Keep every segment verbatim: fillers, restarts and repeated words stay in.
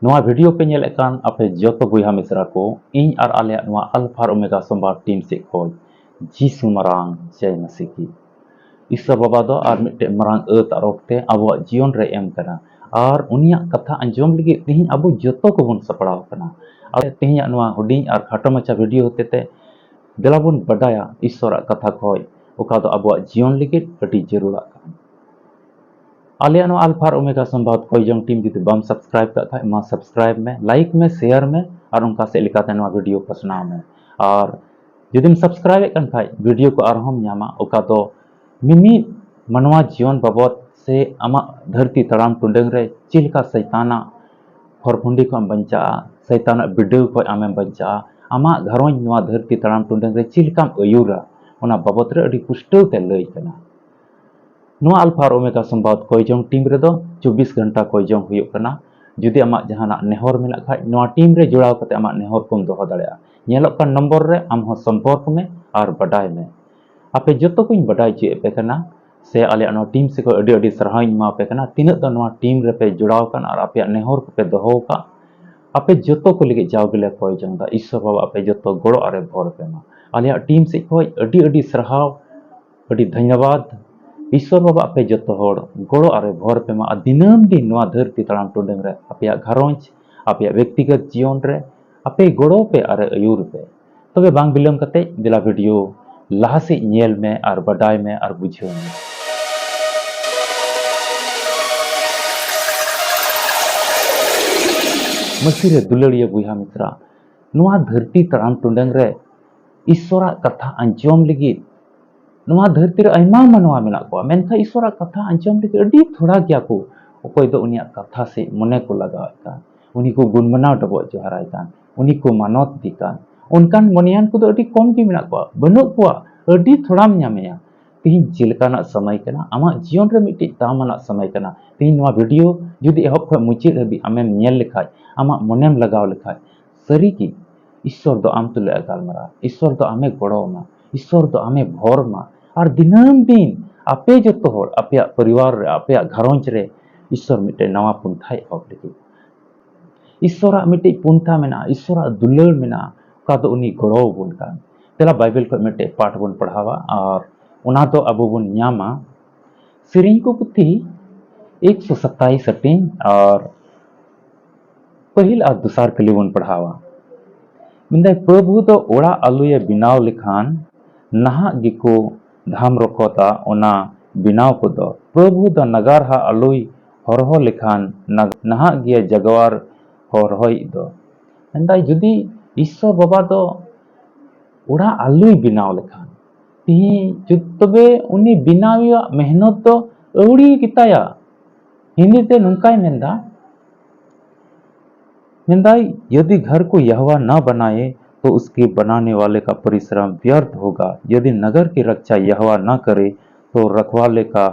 ᱱᱚᱣᱟ ᱵᱷᱤᱰᱤᱭᱳ ᱯᱮ ᱧᱮᱞᱮᱫ ᱠᱟᱱ ᱟᱯᱮ ᱡᱚᱛᱚ ᱵᱚᱭᱦᱟ ᱢᱤᱥᱨᱟ ᱠᱚ, ᱤᱧ ᱟᱨ ᱟᱞᱮᱭᱟᱜ ᱱᱚᱣᱟ ᱟᱞᱯᱷᱟ ᱟᱨ ᱳᱢᱮᱜᱟ ᱥᱚᱢᱵᱟᱫ ᱴᱤᱢ ᱥᱮᱫ ᱠᱷᱚᱱ ᱡᱤᱥᱩ ᱢᱟᱨᱟᱝ ᱡᱟᱭ ᱢᱟᱥᱤ ᱠᱤ᱾ ᱤᱥᱥᱚᱨ ᱵᱟᱵᱟ ᱫᱚ ᱟᱨ ᱢᱤᱫᱴᱮᱱ ᱢᱟᱨᱟᱝ ᱟᱹᱛ ᱟᱨ ᱚᱠᱛᱮ ᱟᱵᱚᱣᱟᱜ ᱡᱤᱭᱚᱱ ᱨᱮ ᱮᱢ ᱠᱟᱱᱟ, ᱟᱨ ᱩᱱᱤᱭᱟᱜ ᱠᱟᱛᱷᱟ ᱟᱸᱡᱚᱢ ᱞᱟᱹᱜᱤᱫ ᱛᱮᱦᱮᱧ ᱟᱵᱚ ᱡᱚᱛᱚ ᱠᱚᱵᱚᱱ ᱥᱟᱯᱲᱟᱣ ᱟᱠᱟᱱᱟ᱾ ᱟᱨ ᱛᱮᱦᱮᱧᱟᱜ ᱱᱚᱣᱟ ᱦᱩᱰᱤᱧ ᱟᱨ ᱠᱷᱟᱴᱚ ᱢᱟᱪᱷᱟ ᱵᱷᱤᱰᱤᱭᱳ ᱦᱚᱛᱮᱛᱮ ᱫᱮᱞᱟ ᱵᱚᱱ ᱵᱟᱰᱟᱭᱟ ᱤᱥᱥᱚᱨᱟᱜ ᱠᱟᱛᱷᱟ ᱠᱷᱚᱡ, ᱚᱠᱟ ᱫᱚ ᱟᱵᱚᱣᱟᱜ ᱡᱤᱭᱚᱱ ᱞᱟᱹᱜᱤᱫ ᱟᱹᱰᱤ ᱡᱟᱹᱨᱩᱲᱟᱜ ᱠᱟᱱᱟ᱾ ᱟᱞᱮᱭᱟᱜ ᱱᱚᱣᱟ ᱟᱞᱯᱷᱟ ᱟᱨ ᱳᱢᱮᱜᱟ ᱥᱚᱢᱵᱟᱫ ᱠᱚᱭ ᱡᱚᱝ ᱴᱤᱢ ᱡᱩᱫᱤ ᱵᱟᱢ ᱥᱟᱵᱥᱠᱨᱟᱭᱤᱵ ᱠᱟᱜ ᱠᱷᱟᱡ, ᱢᱟ ᱥᱟᱵᱥᱠᱨᱟᱭᱤᱵ ᱢᱮ, ᱞᱟᱭᱤᱠ ᱢᱮ, ᱥᱮᱭᱟᱨ ᱢᱮ, ᱟᱨ ᱚᱱᱠᱟ ᱥᱮᱫ ᱞᱮᱠᱟᱛᱮ ᱱᱚᱣᱟ ᱵᱷᱤᱰᱤᱭᱳ ᱯᱟᱥᱱᱟᱣ ᱢᱮ᱾ ᱟᱨ ᱡᱩᱫᱤᱢ ᱥᱟᱵᱥᱠᱨᱟᱭᱤᱵ ᱮᱫ ᱠᱟᱱ ᱠᱷᱟᱡ, ᱵᱷᱤᱰᱤᱭᱳ ᱠᱚ ᱟᱨᱦᱚᱸᱢ ᱧᱟᱢᱟ, ᱚᱠᱟ ᱫᱚ ᱢᱤᱢᱤᱫ ᱢᱟᱱᱣᱟ ᱡᱤᱭᱚᱱ ᱵᱟᱵᱚᱫ ᱥᱮ ᱟᱢᱟᱜ ᱫᱷᱟᱹᱨᱛᱤ ᱛᱟᱲᱟᱢ ᱴᱩᱰᱟᱹᱝ ᱨᱮ ᱪᱮᱫ ᱞᱮᱠᱟ ᱥᱟᱭᱛᱟᱱᱟᱜ ᱦᱚᱨ ᱯᱷᱩᱸᱰᱤ ᱠᱷᱚᱱ ᱮᱢ ᱵᱟᱧᱪᱟᱜᱼᱟ, ᱥᱟᱭᱛᱟᱱᱟᱜ ᱵᱤᱰᱟᱹᱣ ᱠᱷᱚᱱ ᱟᱢᱮᱢ ᱵᱟᱧᱪᱟᱜᱼᱟ, ᱟᱢᱟᱜ ᱜᱷᱟᱨᱚᱸᱡᱽ ᱱᱚᱣᱟ ᱫᱷᱟᱹᱨᱛᱤ ᱛᱟᱲᱟᱢ ᱴᱩᱰᱟᱹᱝ ᱨᱮ ᱪᱮᱫ ᱞᱮᱠᱟᱢ ᱟᱹᱭᱩᱨᱟ, ᱚᱱᱟ ᱵᱟᱵᱚᱫ ᱨᱮ ᱟᱹᱰᱤ ᱯᱩᱥᱴᱟᱹᱣ ᱛᱮ ᱞᱟᱹᱭ ᱠᱟᱱᱟ᱾ ᱱᱚᱣᱟ ᱟᱞᱯᱷᱟ ᱟᱨ ᱳᱢᱮᱜᱟ ᱥᱚᱢᱵᱟᱫ ᱠᱚᱭ ᱡᱚᱝ ᱴᱤᱢ ᱨᱮᱫᱚ ᱪᱚᱵᱵᱤᱥ ᱜᱷᱚᱱᱴᱟ ᱠᱚᱭ ᱡᱚᱝ ᱦᱩᱭᱩᱜ ᱠᱟᱱᱟ᱾ ᱡᱩᱫᱤ ᱟᱢᱟᱜ ᱡᱟᱦᱟᱱᱟᱜ ᱱᱮᱦᱚᱨ ᱢᱮᱱᱟᱜ ᱠᱷᱟᱡ, ᱱᱚᱣᱟ ᱴᱤᱢ ᱨᱮ ᱡᱚᱲᱟᱣ ᱠᱟᱛᱮ ᱟᱢᱟᱜ ᱱᱮᱦᱚᱨ ᱠᱚᱢ ᱫᱚᱦᱚ ᱫᱟᱲᱮᱭᱟᱜᱼᱟ᱾ ᱧᱮᱞᱚᱜ ᱠᱟᱱ ᱱᱚᱢᱵᱚᱨ ᱨᱮ ᱟᱢ ᱦᱚᱸ ᱥᱚᱢᱯᱚᱨᱠ ᱢᱮ ᱟᱨ ᱵᱟᱰᱟᱭ ᱢᱮ᱾ ᱟᱯᱮ ᱡᱚᱛᱚ ᱠᱚᱧ ᱵᱟᱰᱟᱭ ᱦᱚᱪᱚᱭᱮᱫ ᱯᱮ ᱠᱟᱱᱟ, ᱥᱮ ᱟᱞᱮᱭᱟᱜ ᱱᱚᱣᱟ ᱴᱤᱢ ᱥᱮᱫ ᱠᱷᱚᱱ ᱟᱹᱰᱤ ᱟᱹᱰᱤ ᱥᱟᱨᱦᱟᱣ ᱤᱧ ᱮᱢᱟ ᱯᱮ ᱠᱟᱱᱟ, ᱛᱤᱱᱟᱹᱜ ᱫᱚ ᱱᱚᱣᱟ ᱴᱤᱢ ᱨᱮᱯᱮ ᱡᱚᱲᱟᱣ ᱟᱠᱟᱱ ᱟᱨ ᱟᱯᱮᱭᱟᱜ ᱱᱮᱦᱚᱨ ᱠᱚᱯᱮ ᱫᱚᱦᱚ ᱟᱠᱟᱫ᱾ ᱟᱯᱮ ᱡᱚᱛᱚ ᱠᱚ ᱞᱟᱹᱜᱤᱫ ᱡᱟᱣ ᱜᱮᱞᱮ ᱠᱚᱭ ᱡᱚᱝ ᱮᱫᱟ, ᱤᱥᱥᱚᱨ ᱵᱟᱵᱟ ᱟᱯᱮ ᱡᱚᱛᱚ ᱜᱚᱲᱚ ᱟᱨᱮ ᱵᱷᱚᱨ ᱯᱮ ᱢᱟ᱾ ᱟᱞᱮᱭᱟᱜ ᱴᱤᱢ ᱥᱮᱫ ᱠᱷᱚᱱ ᱟᱹᱰᱤ ᱟᱹᱰᱤ ᱥᱟᱨᱦᱟᱣ, ᱟᱹᱰᱤ ᱫᱷᱚᱱᱭᱚᱵᱟᱫ᱾ ᱤᱥᱥᱚᱨ ᱵᱟᱵᱟ ᱟᱯᱮ ᱡᱚᱛᱚ ᱦᱚᱲ ᱜᱚᱲᱚ ᱟᱨᱮ ᱵᱷᱚᱨ ᱯᱮ ᱢᱟ, ᱟᱨ ᱫᱤᱱᱟᱹᱢ ᱫᱤᱱ ᱱᱚᱣᱟ ᱫᱷᱟᱹᱨᱛᱤ ᱛᱟᱲᱟᱢ ᱴᱩᱰᱟᱹᱝ ᱨᱮ ᱟᱯᱮᱭᱟᱜ ᱜᱷᱟᱨᱚᱸᱡᱽ, ᱟᱯᱮᱭᱟᱜ ᱵᱮᱠᱛᱤᱜᱚᱛ ᱡᱤᱭᱚᱱ ᱨᱮ ᱟᱯᱮ ᱜᱚᱲᱚ ᱯᱮ ᱟᱨᱮ ᱟᱹᱭᱩᱨ ᱯᱮ᱾ ᱛᱚᱵᱮ ᱵᱟᱝ ᱵᱤᱞᱚᱢ ᱠᱟᱛᱮ ᱫᱮᱞᱟ ᱵᱷᱤᱰᱤᱭᱳ ᱞᱟᱦᱟ ᱥᱮᱫ ᱧᱮᱞ ᱢᱮ ᱟᱨ ᱵᱟᱰᱟᱭ ᱢᱮ ᱟᱨ ᱵᱩᱡᱷᱟᱹᱣ ᱢᱮ᱾ ᱢᱟᱹᱥᱤ ᱨᱮ ᱫᱩᱞᱟᱹᱲᱤᱭᱟᱹ ᱵᱚᱭᱦᱟ ᱢᱤᱥᱨᱟ, ᱱᱚᱣᱟ ᱫᱷᱟᱹᱨᱛᱤ ᱛᱟᱲᱟᱢ ᱴᱩᱰᱟᱹᱝ ᱨᱮ ᱤᱥᱥᱚᱨᱟᱜ ᱠᱟᱛᱷᱟ ᱟᱸᱡᱚᱢ ᱞᱟᱹᱜᱤᱫ ᱱᱚᱣᱟ ᱫᱷᱟᱹᱨᱛᱤ ᱨᱮ ᱟᱭᱢᱟ ᱢᱟᱱᱣᱟ ᱢᱮᱱᱟᱜ ᱠᱚᱣᱟ, ᱢᱮᱱᱠᱷᱟᱱ ᱤᱥᱥᱚᱨᱟᱜ ᱠᱟᱛᱷᱟ ᱟᱸᱡᱚᱢ ᱞᱟᱹᱜᱤᱫ ᱟᱹᱰᱤ ᱛᱷᱚᱲᱟ ᱜᱮᱭᱟ ᱠᱚ᱾ ᱚᱠᱚᱭ ᱫᱚ ᱩᱱᱤᱭᱟᱜ ᱠᱟᱛᱷᱟ ᱥᱮᱫ ᱢᱚᱱᱮ ᱠᱚ ᱞᱟᱜᱟᱣᱮᱫ ᱠᱟᱱ, ᱩᱱᱤ ᱠᱚ ᱜᱩᱱᱢᱟᱱᱟᱣ ᱰᱚᱵᱚᱜ ᱡᱚᱦᱟᱨᱟᱭ ᱠᱟᱱ, ᱩᱱᱤ ᱠᱚ ᱢᱟᱱᱚᱛ ᱫᱮ ᱠᱟᱱ, ᱚᱱᱠᱟᱱ ᱢᱚᱱᱮᱭᱟᱱ ᱠᱚᱫᱚ ᱟᱹᱰᱤ ᱠᱚᱢ ᱜᱮ ᱢᱮᱱᱟᱜ ᱠᱚᱣᱟ, ᱵᱟᱹᱱᱩᱜ ᱠᱚᱣᱟ, ᱟᱹᱰᱤ ᱛᱷᱚᱲᱟᱢ ᱧᱟᱢᱮᱭᱟ᱾ ᱛᱤᱦᱤᱧ ᱪᱮᱫ ᱞᱮᱠᱟᱱᱟᱜ ᱥᱚᱢᱚᱭ ᱠᱟᱱᱟ? ᱟᱢᱟᱜ ᱡᱤᱭᱚᱱ ᱨᱮ ᱢᱤᱫᱴᱤᱡ ᱫᱟᱢ ᱟᱱᱟᱜ ᱥᱚᱢᱚᱭ ᱠᱟᱱᱟ᱾ ᱛᱤᱦᱤᱧ ᱱᱚᱣᱟ ᱵᱷᱤᱰᱤᱭᱳ ᱡᱩᱫᱤ ᱮᱦᱚᱵ ᱠᱷᱚᱱ ᱢᱩᱪᱟᱹᱫ ᱦᱟᱹᱵᱤᱡ ᱟᱢᱮᱢ ᱧᱮᱞ ᱞᱮᱠᱷᱟᱡ, ᱟᱢᱟᱜ ᱢᱚᱱᱮᱢ ᱞᱟᱜᱟᱣ ᱞᱮᱠᱷᱟᱡ, ᱥᱟᱹᱨᱤ ᱜᱮ ᱤᱥᱥᱚᱨ ᱫᱚ ᱟᱢ ᱛᱩᱞᱩᱡ ᱮ ᱜᱟᱞᱢᱟᱨᱟᱣᱟ, ᱤᱥᱥᱚᱨ ᱫᱚ ᱟᱢᱮ ᱜᱚᱲᱚ ᱟᱢᱟ, ᱤᱥᱥᱚᱨ ᱫᱚ ᱟᱢᱮ ᱵᱷᱚᱨ ᱟᱢᱟ᱾ ᱟᱨ ᱫᱤᱱᱟᱹᱢ ᱫᱤᱱ ᱟᱯᱮ ᱡᱚᱛᱚ ᱦᱚᱲ ᱟᱯᱮᱭᱟᱜ ᱯᱚᱨᱤᱵᱟᱨ ᱨᱮ, ᱟᱯᱮᱭᱟᱜ ᱜᱷᱟᱨᱚᱸᱡᱽ ᱨᱮ ᱤᱥᱥᱚᱨ ᱢᱤᱫᱴᱮᱱ ᱱᱟᱣᱟ ᱯᱚᱱᱛᱷᱟᱭ ᱮᱦᱚᱵ ᱞᱟᱹᱜᱤᱫ᱾ ᱤᱥᱥᱚᱨᱟᱜ ᱢᱤᱫᱴᱤᱡ ᱯᱚᱱᱛᱷᱟ ᱢᱮᱱᱟᱜᱼᱟ, ᱤᱥᱥᱚᱨᱟᱜ ᱫᱩᱞᱟᱹᱲ ᱢᱮᱱᱟᱜᱼᱟ, ᱚᱠᱟ ᱫᱚ ᱩᱱᱤ ᱜᱚᱲᱚ ᱟᱵᱚᱱ ᱠᱟᱱ᱾ ᱫᱮᱞᱟ ᱵᱟᱭᱵᱮᱞ ᱠᱷᱚᱱ ᱢᱤᱫᱴᱮᱡ ᱯᱟᱴ ᱵᱚᱱ ᱯᱟᱲᱦᱟᱣᱟ ᱟᱨ ᱚᱱᱟ ᱫᱚ ᱟᱵᱚ ᱵᱚᱱ ᱧᱟᱢᱟ ᱥᱮᱨᱮᱧ ᱠᱚ ᱯᱩᱛᱷᱤ ᱮᱠᱥᱚ ᱥᱟᱛᱟᱭᱤᱥ ᱦᱟᱹᱴᱤᱧ ᱟᱨ ᱯᱟᱹᱦᱤᱞ ᱟᱨ ᱫᱚᱥᱟᱨ ᱠᱟᱹᱞᱤ ᱵᱚᱱ ᱯᱟᱲᱦᱟᱣᱟ᱾ ᱢᱮᱱᱫᱟᱭ, ᱯᱨᱚᱵᱷᱩ ᱫᱚ ᱚᱲᱟᱜ ᱟᱞᱚᱭᱮ ᱵᱮᱱᱟᱣ ᱞᱮᱠᱷᱟᱱ ᱱᱟᱦᱟᱜ ᱜᱮᱠᱚ ᱫᱷᱟᱢ ᱨᱚᱠᱚᱛᱟ ᱚᱱᱟ ᱵᱮᱱᱟᱣ ᱠᱚᱫᱚ᱾ ᱯᱨᱚᱵᱷᱩ ᱫᱚ ᱱᱟᱜᱟᱨ ᱦᱟᱜ ᱟᱞᱚᱭ ᱦᱚᱨᱦᱚ ᱞᱮᱠᱷᱟᱱ ᱱᱟᱜ-, ᱱᱟᱦᱟᱜ ᱜᱮ ᱡᱟᱜᱣᱟᱨ ᱦᱚᱨᱦᱚᱭᱤᱡ ᱫᱚ᱾ ᱢᱮᱱᱫᱟᱭ, ᱡᱩᱫᱤ ᱤᱥᱥᱚᱨ ᱵᱟᱵᱟ ᱫᱚ ᱚᱲᱟᱜ ᱟᱞᱚᱭ ᱵᱮᱱᱟᱣ ᱞᱮᱠᱷᱟᱱ, ᱛᱤᱦᱤᱧ ᱡᱩᱫ-, ᱛᱚᱵᱮ ᱩᱱᱤ ᱵᱮᱱᱟᱣᱤᱭᱟᱜ ᱢᱮᱦᱱᱚᱛ ᱫᱚ ᱟᱹᱣᱲᱤ ᱜᱮᱛᱟᱭᱟ᱾ ᱦᱤᱱᱫᱤ ᱛᱮ ᱱᱚᱝᱠᱟᱭ ᱢᱮᱱᱫᱟ, ᱢᱮᱱᱫᱟᱭ, यदि घर को यहोवा न बनाए, तो उसके बनाने वाले का परिश्रम व्यर्थ होगा। यदि नगर की रक्षा यहोवा न करे, तो रखवाले का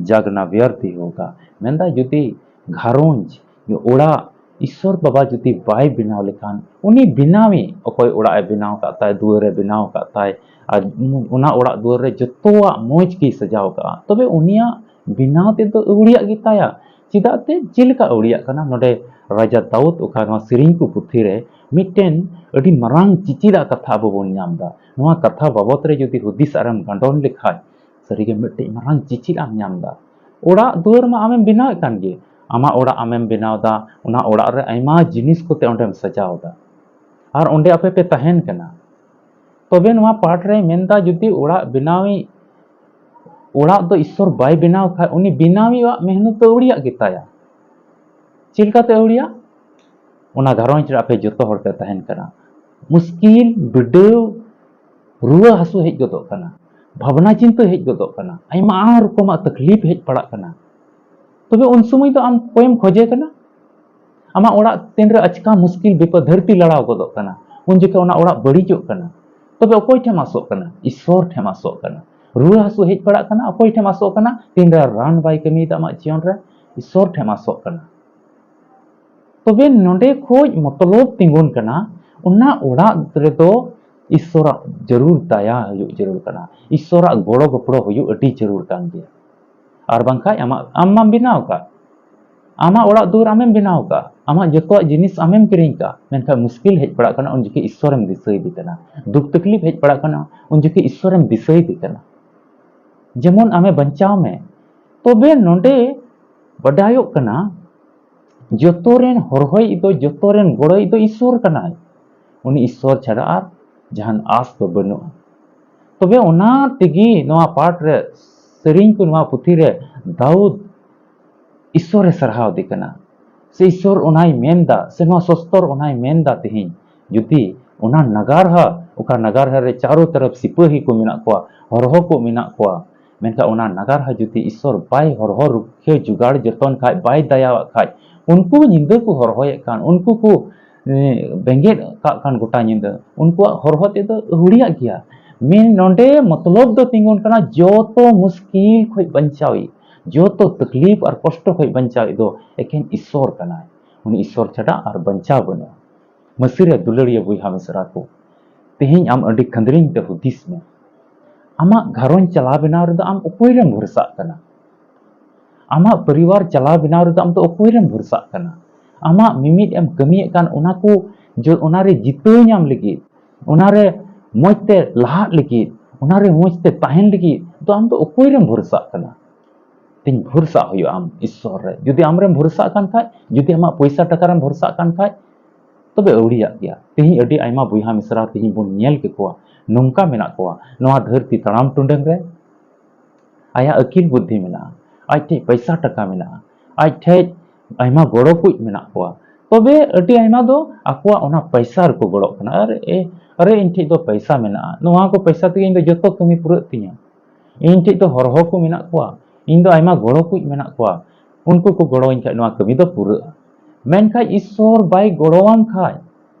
जागना व्यर्थ ही होगा। ᱢᱮᱱᱫᱟᱭ, ᱡᱩᱫᱤ ᱜᱷᱟᱨᱚᱸᱡᱽ, ᱚᱲᱟᱜ, ᱤᱥᱥᱚᱨ ᱵᱟᱵᱟ ᱡᱩᱫᱤ ᱵᱟᱭ ᱵᱮᱱᱟᱣ ᱞᱮᱠᱷᱟᱱ, ᱩᱱᱤ ᱵᱮᱱᱟᱣᱤᱡ, ᱚᱠᱚᱭ ᱚᱲᱟᱜ ᱮ ᱵᱮᱱᱟᱣ ᱟᱠᱟᱫ ᱛᱟᱭ, ᱫᱩᱣᱟᱹᱨ ᱮ ᱵᱮᱱᱟᱣ ᱟᱠᱟᱫ ᱛᱟᱭ, ᱟᱨ ᱚᱱᱟ ᱚᱲᱟᱜ ᱫᱩᱣᱟᱹᱨ ᱨᱮ ᱡᱚᱛᱚᱣᱟᱜ ᱢᱚᱡᱽ ᱜᱮᱭ ᱥᱟᱡᱟᱣ ᱟᱠᱟᱫᱼᱟ, ᱛᱚᱵᱮ ᱩᱱᱤᱭᱟᱜ ᱵᱮᱱᱟᱣ ᱛᱮᱫᱚ ᱟᱹᱣᱲᱤᱭᱟᱜ ᱜᱮᱛᱟᱭᱟ᱾ ᱪᱮᱫᱟᱜ ᱛᱮ? ᱪᱮᱫ ᱞᱮᱠᱟ ᱟᱹᱣᱲᱤᱭᱟᱜ ᱠᱟᱱᱟ? ᱱᱚᱰᱮ ᱨᱟᱡᱟ ᱫᱟᱣᱩᱫ ᱚᱠᱟ ᱱᱚᱣᱟ ᱥᱮᱨᱮᱧ ᱠᱚ ᱯᱩᱛᱷᱤ ᱨᱮ ᱢᱤᱫᱴᱮᱱ ᱟᱹᱰᱤ ᱢᱟᱨᱟᱝ ᱪᱤᱪᱤᱫᱟᱜ ᱠᱟᱛᱷᱟ ᱟᱵᱚ ᱵᱚᱱ ᱧᱟᱢ ᱮᱫᱟ᱾ ᱱᱚᱣᱟ ᱠᱟᱛᱷᱟ ᱵᱟᱵᱚᱛ ᱨᱮ ᱡᱩᱫᱤ ᱦᱩᱫᱤᱥ ᱟᱨᱮᱢ ᱜᱟᱸᱰᱚᱱ ᱞᱮᱠᱷᱟᱡ, ᱥᱟᱹᱨᱤᱜᱮ ᱢᱤᱫᱴᱮᱡ ᱢᱟᱨᱟᱝ ᱪᱤᱪᱤᱫ ᱟᱢ ᱧᱟᱢ ᱮᱫᱟ᱾ ᱚᱲᱟᱜ ᱫᱩᱣᱟᱹᱨ ᱢᱟ ᱟᱢᱮᱢ ᱵᱮᱱᱟᱣᱮᱫ ᱠᱟᱱ ᱜᱮ, ᱟᱢᱟᱜ ᱚᱲᱟᱜ ᱟᱢᱮᱢ ᱵᱮᱱᱟᱣ ᱮᱫᱟ, ᱚᱱᱟ ᱚᱲᱟᱜ ᱨᱮ ᱟᱭᱢᱟ ᱡᱤᱱᱤᱥ ᱠᱚᱛᱮ ᱚᱸᱰᱮᱢ ᱥᱟᱡᱟᱣ ᱮᱫᱟ, ᱟᱨ ᱚᱸᱰᱮ ᱟᱯᱮ ᱯᱮ ᱛᱟᱦᱮᱱ ᱠᱟᱱᱟ᱾ ᱛᱚᱵᱮ ᱱᱚᱣᱟ ᱯᱟᱴ ᱨᱮ ᱢᱮᱱᱫᱟ, ᱡᱩᱫᱤ ᱚᱲᱟᱜ ᱵᱮᱱᱟᱣᱤᱡ, ᱚᱲᱟᱜ ᱫᱚ ᱤᱥᱥᱚᱨ ᱵᱟᱭ ᱵᱮᱱᱟᱣ ᱠᱷᱟᱡ, ᱩᱱᱤ ᱵᱮᱱᱟᱣᱤᱡᱟᱜ ᱢᱮᱦᱱᱚᱛ ᱫᱚ ᱟᱹᱣᱲᱤᱭᱟᱜ ᱜᱮᱛᱟᱭᱟ᱾ ᱪᱮᱫ ᱞᱮᱠᱟᱛᱮ ᱟᱹᱣᱲᱤᱭᱟᱜ? ᱚᱱᱟ ᱜᱷᱟᱨᱚᱸᱡᱽ ᱨᱮ ᱟᱯᱮ ᱡᱚᱛᱚ ᱦᱚᱲ ᱯᱮ ᱛᱟᱦᱮᱱ ᱠᱟᱱᱟ, ᱢᱩᱥᱠᱤᱞ, ᱵᱤᱰᱟᱹᱣ, ᱨᱩᱣᱟᱹ ᱦᱟᱹᱥᱩ ᱦᱮᱡ ᱜᱚᱫᱚᱜ ᱠᱟᱱᱟ, ᱵᱷᱟᱵᱽᱱᱟ ᱪᱤᱱᱛᱟᱹ ᱦᱮᱡ ᱜᱚᱫᱚᱜ ᱠᱟᱱᱟ, ᱟᱭᱢᱟ ᱨᱚᱠᱚᱢᱟᱜ ᱛᱟᱠᱞᱤᱯ ᱦᱮᱡ ᱯᱟᱲᱟᱜ ᱠᱟᱱᱟ᱾ ᱛᱚᱵᱮ ᱩᱱ ᱥᱚᱢᱚᱭ ᱫᱚ ᱟᱢ ᱚᱠᱚᱭᱮᱢ ᱠᱷᱚᱡᱮ ᱠᱟᱱᱟ? ᱟᱢᱟᱜ ᱚᱲᱟᱜ ᱛᱤᱱᱨᱮ ᱟᱪᱠᱟ ᱢᱩᱥᱠᱤᱞ ᱵᱤᱯᱚᱫ ᱫᱷᱟᱹᱨᱛᱤ ᱞᱟᱲᱟᱣ ᱜᱚᱫᱚᱜ ᱠᱟᱱᱟ, ᱩᱱ ᱡᱚᱠᱷᱮᱡ ᱚᱱᱟ ᱚᱲᱟᱜ ᱵᱟᱹᱲᱤᱡᱚᱜ ᱠᱟᱱᱟ᱾ ᱛᱚᱵᱮ ᱚᱠᱚᱭ ᱴᱷᱮᱱ ᱟᱥᱚᱜ ᱠᱟᱱᱟ? ᱤᱥᱥᱚᱨ ᱴᱷᱮᱱ ᱟᱥᱚᱜ ᱠᱟᱱᱟ᱾ ᱨᱩᱣᱟᱹ ᱦᱟᱹᱥᱩ ᱦᱮᱡ ᱯᱟᱲᱟᱜ ᱠᱟᱱᱟ, ᱚᱠᱚᱭ ᱴᱷᱮᱱ ᱟᱥᱚᱜ ᱠᱟᱱᱟ? ᱛᱤᱱᱨᱮ ᱨᱟᱱ ᱵᱟᱭ ᱠᱟᱹᱢᱤᱭᱮᱫᱟ ᱟᱢᱟᱜ ᱡᱤᱭᱚᱱ ᱨᱮ, ᱤᱥᱥᱚᱨ ᱴᱷᱮᱱ ᱟᱥᱚᱜ ᱠᱟᱱᱟ᱾ ᱛᱚᱵᱮ ᱱᱚᱰᱮ ᱠᱷᱚᱡ ᱢᱚᱛᱞᱚᱵ ᱛᱤᱸᱜᱩᱱ ᱠᱟᱱᱟ, ᱚᱱᱟ ᱚᱲᱟᱜ ᱨᱮᱫᱚ ᱤᱥᱥᱚᱨᱟᱜ ᱡᱟᱹᱨᱩᱲ ᱫᱟᱭᱟ ᱦᱩᱭᱩᱜ ᱡᱟᱹᱨᱩᱲ ᱠᱟᱱᱟ, ᱤᱥᱥᱚᱨᱟᱜ ᱜᱚᱲᱚ ᱜᱚᱯᱚᱲᱚ ᱦᱩᱭᱩᱜ ᱟᱹᱰᱤ ᱡᱟᱹᱨᱩᱲ ᱠᱟᱱ ᱜᱮᱭᱟ᱾ ᱟᱨ ᱵᱟᱝᱠᱷᱟᱡ ᱟᱢᱟᱜ, ᱟᱢ ᱢᱟᱢ ᱵᱮᱱᱟᱣ ᱟᱠᱟᱫ, ᱟᱢᱟᱜ ᱚᱲᱟᱜ ᱫᱩᱣᱟᱹᱨ ᱟᱢᱮᱢ ᱵᱮᱱᱟᱣ ᱠᱟᱜᱼᱟ, ᱟᱢᱟᱜ ᱡᱚᱛᱚᱣᱟᱜ ᱡᱤᱱᱤᱥ ᱟᱢᱮᱢ ᱠᱤᱨᱤᱧ ᱠᱟᱜᱼᱟ, ᱢᱮᱱᱠᱷᱟᱱ ᱢᱩᱥᱠᱤᱞ ᱦᱮᱡ ᱯᱟᱲᱟᱜ ᱠᱟᱱᱟ, ᱩᱱ ᱡᱚᱠᱷᱮᱡ ᱤᱥᱥᱚᱨᱮᱢ ᱫᱤᱥᱟᱹᱭᱮᱫᱮ ᱠᱟᱱᱟ᱾ ᱫᱩᱠ ᱛᱟᱠᱞᱤᱯ ᱦᱮᱡ ᱯᱟᱲᱟᱜ ᱠᱟᱱᱟ, ᱩᱱ ᱡᱚᱠᱷᱮᱡ ᱤᱥᱥᱚᱨᱮᱢ ᱫᱤᱥᱟᱹᱭᱮᱫᱮ ᱠᱟᱱᱟ᱾ ᱡᱮᱢᱚᱱ ᱟᱢᱮ ᱵᱟᱧᱪᱟᱣ ᱢᱮ᱾ ᱛᱚᱵᱮ ᱱᱚᱰᱮ ᱵᱟᱰᱟᱭᱚᱜ ᱠᱟᱱᱟ, ᱡᱚᱛᱚ ᱨᱮᱱ ᱦᱚᱨᱦᱚᱭᱤᱡ ᱫᱚ, ᱡᱚᱛᱚ ᱨᱮᱱ ᱜᱚᱲᱚᱭᱤᱡ ᱫᱚ ᱤᱥᱥᱚᱨ ᱠᱟᱱᱟᱭ᱾ ᱩᱱᱤ ᱤᱥᱥᱚᱨ ᱪᱷᱟᱰᱟ ᱟᱨ ᱡᱟᱦᱟᱱ ᱟᱥ ᱫᱚ ᱵᱟᱹᱱᱩᱜᱼᱟ᱾ ᱛᱚᱵᱮ ᱚᱱᱟ ᱛᱮᱜᱮ ᱱᱚᱣᱟ ᱯᱟᱴ ᱨᱮ, ᱥᱮᱨᱮᱧ ᱠᱚ ᱱᱚᱣᱟ ᱯᱩᱛᱷᱤ ᱨᱮ ᱫᱟᱣᱩᱫ ᱤᱥᱥᱚᱨᱮ ᱥᱟᱨᱦᱟᱣ ᱫᱮ ᱠᱟᱱᱟ, ᱥᱮ ᱤᱥᱥᱚᱨ ᱚᱱᱟᱭ ᱢᱮᱱᱫᱟ, ᱥᱮ ᱱᱚᱣᱟ ᱥᱚᱥᱛᱚᱨ ᱚᱱᱟᱭ ᱢᱮᱱᱫᱟ ᱛᱮᱦᱮᱧ, ᱡᱩᱫᱤ ᱚᱱᱟ ᱱᱟᱜᱟᱨᱦᱟ, ᱚᱠᱟ ᱱᱟᱜᱟᱨᱦᱟ ᱨᱮ ᱪᱟᱨᱚ ᱛᱚᱨᱚᱯ ᱥᱤᱯᱟᱹᱦᱤ ᱠᱚ ᱢᱮᱱᱟᱜ ᱠᱚᱣᱟ, ᱦᱚᱨᱦᱚ ᱠᱚ ᱢᱮᱱᱟᱜ ᱠᱚᱣᱟ, ᱢᱮᱱᱠᱷᱟᱱ ᱚᱱᱟ ᱱᱟᱜᱟᱨᱦᱟ ᱡᱩᱫᱤ ᱤᱥᱥᱚᱨ ᱵᱟᱭ ᱦᱚᱨᱦᱚ ᱨᱩᱠᱷᱤᱭᱟᱹ ᱡᱚᱜᱟᱲ ᱡᱚᱛᱚᱱ ᱠᱷᱟᱡ, ᱵᱟᱭ ᱫᱟᱭᱟᱣᱟᱜ ᱠᱷᱟᱡ, ᱩᱱᱠᱩ ᱧᱤᱫᱟᱹ ᱠᱚ ᱦᱚᱨᱦᱚᱭᱮᱫ ᱠᱟᱱ, ᱩᱱᱠᱩ ᱠᱚ, ᱮ, ᱵᱮᱸᱜᱮᱫ ᱠᱟᱜ ᱠᱟᱱ ᱜᱚᱴᱟ ᱧᱤᱫᱟᱹ, ᱩᱱᱠᱩᱣᱟᱜ ᱦᱚᱨᱦᱚ ᱛᱮᱫᱚ ᱟᱹᱣᱲᱤᱭᱟᱜ ᱜᱮᱭᱟ᱾ ᱢᱮᱱ ᱱᱚᱰᱮ ᱢᱚᱛᱞᱚᱵ ᱫᱚ ᱛᱤᱸᱜᱩᱱ ᱠᱟᱱᱟ, ᱡᱚᱛᱚ ᱢᱩᱥᱠᱤᱞ ᱠᱷᱚᱡ ᱵᱟᱧᱪᱟᱣᱤᱡ, ᱡᱚᱛᱚ ᱛᱟᱠᱞᱤᱯ ᱟᱨ ᱠᱚᱥᱴᱚ ᱠᱷᱚᱡ ᱵᱟᱧᱪᱟᱣᱤᱡ ᱫᱚ ᱮᱠᱮᱱ ᱤᱥᱥᱚᱨ ᱠᱟᱱᱟᱭ᱾ ᱩᱱᱤ ᱤᱥᱥᱚᱨ ᱪᱷᱟᱰᱟ ᱟᱨ ᱵᱟᱧᱪᱟᱣ ᱵᱟᱹᱱᱩᱜᱼᱟ᱾ ᱢᱟᱹᱥᱤ ᱨᱮ ᱫᱩᱞᱟᱹᱲᱤᱭᱟᱹ ᱵᱚᱭᱦᱟ ᱢᱤᱥᱨᱟ ᱠᱚ, ᱛᱮᱦᱮᱧ ᱟᱢ ᱟᱹᱰᱤ ᱠᱷᱟᱹᱱᱫᱽᱨᱤᱧ ᱛᱮ ᱦᱩᱫᱤᱥ ᱢᱮ᱾ ᱟᱢᱟᱜ ᱜᱷᱟᱨᱚᱸᱡᱽ ᱪᱟᱞᱟᱣ ᱵᱮᱱᱟᱣ ᱨᱮᱫᱚ ᱟᱢ ᱚᱠᱚᱭ ᱨᱮᱢ ᱵᱷᱚᱨᱥᱟᱜ ᱠᱟᱱᱟ? ᱟᱢᱟᱜ ᱯᱚᱨᱤᱵᱟᱨ ᱪᱟᱞᱟᱣ ᱵᱮᱱᱟᱣ ᱨᱮᱫᱚ ᱟᱢ ᱫᱚ ᱚᱠᱚᱭ ᱨᱮᱢ ᱵᱷᱚᱨᱥᱟᱜ ᱠᱟᱱᱟ? ᱟᱢᱟᱜ ᱢᱤᱢᱤᱫ ᱮᱢ ᱠᱟᱹᱢᱤᱭᱮᱫ ᱠᱟᱱ, ᱚᱱᱟ ᱠᱚ ᱡᱚ-, ᱚᱱᱟ ᱨᱮ ᱡᱤᱛᱟᱹᱣ ᱧᱟᱢ ᱞᱟᱹᱜᱤᱫ, ᱚᱱᱟ ᱨᱮ ᱢᱚᱡᱽ ᱛᱮ ᱞᱟᱦᱟᱜ ᱞᱟᱹᱜᱤᱫ, ᱚᱱᱟ ᱨᱮ ᱢᱚᱡᱽ ᱛᱮ ᱛᱟᱦᱮᱱ ᱞᱟᱹᱜᱤᱫ ᱫᱚ ᱟᱢ ᱫᱚ ᱚᱠᱚᱭ ᱨᱮᱢ ᱵᱷᱚᱨᱥᱟᱜ ᱠᱟᱱᱟ? ᱛᱤᱧ ᱵᱷᱚᱨᱥᱟᱜ ᱦᱩᱭᱩᱜᱼᱟ ᱟᱢ ᱤᱥᱥᱚᱨ ᱨᱮ᱾ ᱡᱩᱫᱤ ᱟᱢ ᱨᱮᱢ ᱵᱷᱚᱨᱥᱟᱜ ᱠᱟᱱ ᱠᱷᱟᱡ, ᱡᱩᱫᱤ ᱟᱢᱟᱜ ᱯᱚᱭᱥᱟ ᱴᱟᱠᱟ ᱨᱮᱢ ᱵᱷᱚᱨᱥᱟᱜ ᱠᱟᱱ ᱠᱷᱟᱡ, ᱛᱚᱵᱮ ᱟᱹᱣᱲᱤᱭᱟᱜ ᱜᱮᱭᱟ᱾ ᱛᱮᱦᱮᱧ ᱟᱹᱰᱤ ᱟᱭᱢᱟ ᱵᱚᱭᱦᱟ ᱢᱤᱥᱨᱟ ᱛᱮᱦᱮᱧ ᱵᱚᱱ ᱧᱮᱞ ᱠᱮᱠᱚᱣᱟ, ᱱᱚᱝᱠᱟ ᱢᱮᱱᱟᱜ ᱠᱚᱣᱟ, ᱱᱚᱣᱟ ᱫᱷᱟᱹᱨᱛᱤ ᱛᱟᱲᱟᱢ ᱴᱩᱰᱟᱹᱝ ᱨᱮ ᱟᱭᱟᱜ ᱟᱹᱠᱤᱞ ᱵᱩᱫᱽᱫᱷᱤ ᱢᱮᱱᱟᱜᱼᱟ, ᱟᱡ ᱴᱷᱮᱡ ᱯᱚᱭᱥᱟ ᱴᱟᱠᱟ ᱢᱮᱱᱟᱜᱼᱟ, ᱟᱡ ᱴᱷᱮᱡ ᱟᱭᱢᱟ ᱜᱚᱲᱚ ᱠᱩᱡ ᱢᱮᱱᱟᱜ ᱠᱚᱣᱟ᱾ ᱛᱚᱵᱮ ᱟᱹᱰᱤ ᱟᱭᱢᱟ ᱫᱚ ᱟᱠᱚᱣᱟᱜ ᱚᱱᱟ ᱯᱚᱭᱥᱟ ᱨᱮᱠᱚ ᱜᱚᱲᱚᱜ ᱠᱟᱱᱟ᱾ ᱟᱨ ᱮ, ᱟᱨᱮ, ᱤᱧ ᱴᱷᱮᱡ ᱫᱚ ᱯᱚᱭᱥᱟ ᱢᱮᱱᱟᱜᱼᱟ, ᱱᱚᱣᱟ ᱠᱚ ᱯᱚᱭᱥᱟ ᱛᱮᱜᱮ ᱤᱧ ᱫᱚ ᱡᱚᱛᱚ ᱠᱟᱹᱢᱤ ᱯᱩᱨᱟᱹᱜ ᱛᱤᱧᱟ, ᱤᱧ ᱴᱷᱮᱡ ᱫᱚ ᱦᱚᱨᱦᱚ ᱠᱚ ᱢᱮᱱᱟᱜ ᱠᱚᱣᱟ, ᱤᱧ ᱫᱚ ᱟᱭᱢᱟ ᱜᱚᱲᱚ ᱠᱩᱡ ᱢᱮᱱᱟᱜ ᱠᱚᱣᱟ, ᱩᱱᱠᱩ ᱠᱚ ᱜᱚᱲᱚᱣᱟᱹᱧ ᱠᱷᱟᱡ ᱱᱚᱣᱟ ᱠᱟᱹᱢᱤ ᱫᱚ ᱯᱩᱨᱟᱹᱜᱼᱟ᱾ ᱢᱮᱱᱠᱷᱟᱡ ᱤᱥᱥᱚᱨ ᱵᱟᱭ ᱜᱚᱲᱚᱣᱟᱢ ᱠᱷᱟᱡ,